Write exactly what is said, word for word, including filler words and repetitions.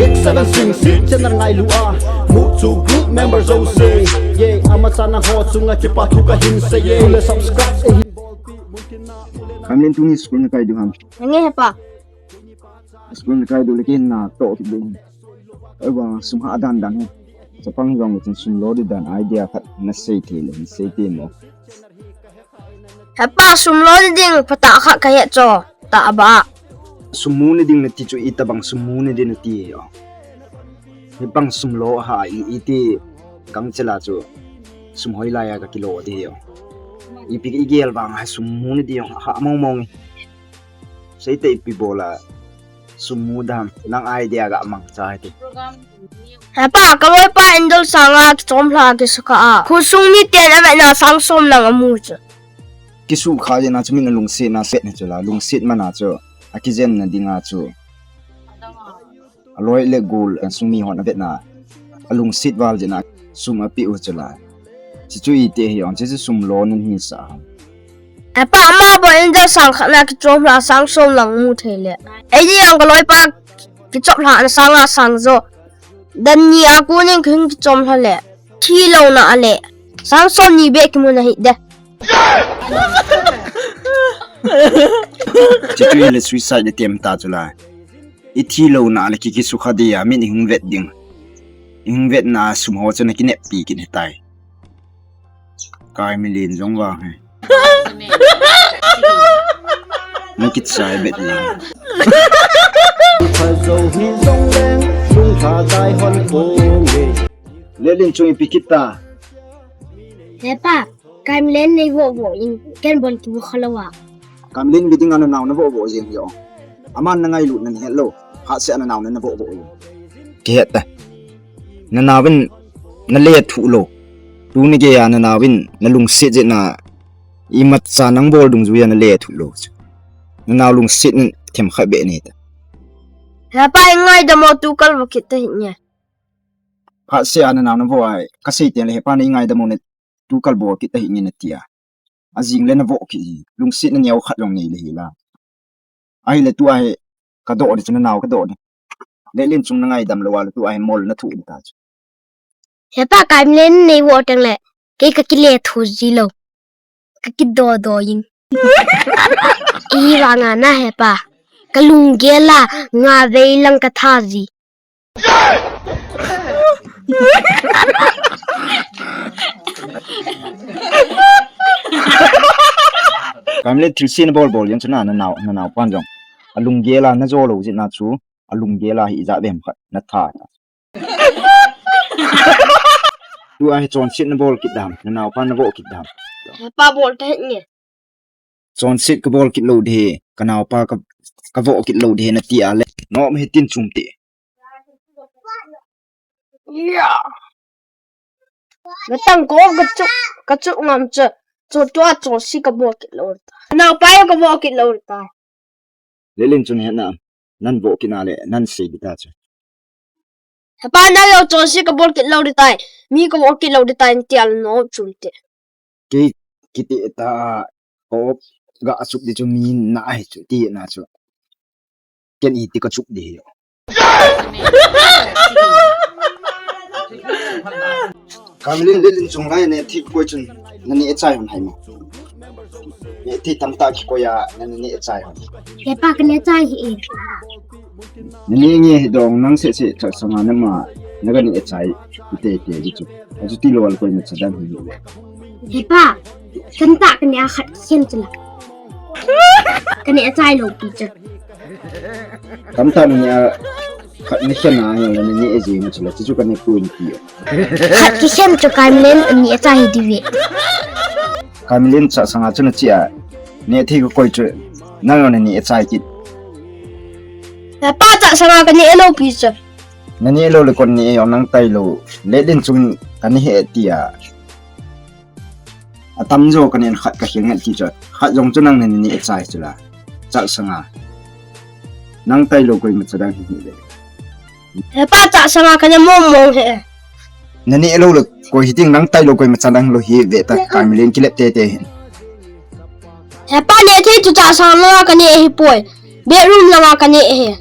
Seven Swing Seat channel ngailu a, mu chu group member jouse. Ye, ama chana ho chunga kipa thu kahin sei ye. Tule subscribe eihin bolpi, mun tin na ule. Kamlin, tuni school nakai diu ham? Nange hepa. School nakai diu le kei natoh kit diu. Ewa, sum ha dan dan he. Chapang jong le chun sum lo di dan idea khat nasei thei le, nasei thei mo. Hepa, sum lo ni ding phatah khat kahe cho. Tah ba. Sum mu ni ding nati chu itobang sum mu ni ding nati o. Hibang sum lo ha i, iti kang chela chu sum hoilai a kakilo di o. Ipi igel vang ha sum mu ni ding ha mong mong. Seite ipi bola sum mu dam nang idea ga mangcha ti. Hepa, kaloipa Angel sanga kichom lha kisukha a. Khosung miten avetna sang som lang amu chu. Kisukha jeh a chu min alungset na set na chu la, lungset mana chu akijen na dinga chu. Aloi le gol, insung mi hon avetna. Alungset val jeh a sum ape u chu la. Chuchu iti hi ong, chuchu sum lo nin hi sa. Hepa, ama bou Angel sang khat na kichom lha sang som lang mu thei le. Eini ang kaloipa kichom lha na sanga sang jo. Dan ni a kunin kihing kichom lha le. Thi lo na le. Sang som ni be kimu na hi de. Chuchu le suicide le tem ta chu la. Ithi lo na le kikisukha dia min ihung vet ding. Ihung vetna sum ho chu na kineppi kit hitai. Kai Milen jong vang he. Ni kit sai bet le. Phajo hi jong leng, lung tha dai hon ko nge. Lelin chung ipi kit ta. Hepa, Kamlen nei vo vo in, ken bon kibu khalou a. Kamlen ve ding a nanao navo vo jeng hi o. Aman na ngailut na nahet lou. Phat seh a nanao na navo vo jeng. Kihet ta. Nanao vin nale thu lou. Tuni gei a nanao vin nalungset jeh na imacha nang bol dungjuia nale thu lou. Nanao lungset na themkhat be nei ta. Hepa, ingaidam o, tu kalvo kit tahih nge. Phat seh a nanao navo ai. Kasei teng le hepa, na ingaidam o ne. Tu kalvo kit tahih nge nati a. Ajing le navo kit hi. Lungset na neo khat jong nei le hi la. Ahile tua hi kadoh di chu nanao kadoh di. Lelin chung na ngaidam lou a le tua hi mol na thu di ta chu. Hepa, Kamlen nei vo teng le. Kei kakile thu ji lou. Kakidoh doh in. Ivang a na hepa. Kalunggel a nga vei lang katha ji. Kamlen, thilse na bol bol jeng chu na, nanao, nanao pan jong. Alunggel a najo lou jeh na chu, alunggel a hi ijat vem khat natha. Tua hi chonset nabol kit dam, nanao pan navo kit dam. Hepa, bol tahih nge. Chonset kabol kit lou di, kanao pa ka, kavo kit lou di nati a le. Nom hitin chum ti. Ya. Natang ko kachu, kachu ngam chu. Chu tua chonset kabol kit lou ta. Nao pa kavo kit lou ta. Lelin chun hetna, nan vo kit na le, nan sei di ta chu. Hepa, nang jong chonset kabol kit lou di tai. Mi kavo kit lou di tai, nati a le nom chum ti. Kei kiti ta, ko ga asuk di chu mi na ahi chu, ti na chu. Ken iti kachuk di hi. Kamlen, Lelin chung lai neh thei koi chun nane chai hon hai mo. Neh thei tamtah kikoi a nane chai hon. Hepa, kane chai hi e. Nane nge hi dong nang seh seh Chahsanga nama naga ne chai te te di chu. Achu ti lou a le koima cha dang hi. Hepa, tamtah kane a khat khen chu la. Kane chai lou pi chu. Tamtah nane a khat ni khen a, nane e jing chu la, chu chu kane pun ti. Khat kikhen chu Kamlen ani achai hi diu ve. Kamlen, Chahsanga chu nache a. Neh thei kakoi chu. Nang jong nane chai kit. Hepa, Chahsanga kane lou pi chu. Nane lou le kon ne jong nang tailou. Lelin chung kane he ti a. Atamjo kane khat kakhel nge ti chu. Khat jong chu nang nane chai chu la. Chahsanga. Nang tailou koima cha dang hi le. Hepa, Chahsanga kane mong mong he. Nane lou le koi hitin nang tailou koima cha dang lou hi ve ta, Kamlen kilep te te hin. Hepa, neh thei chu Chahsanga langa kane hi poi. Bedroom langa kane hi.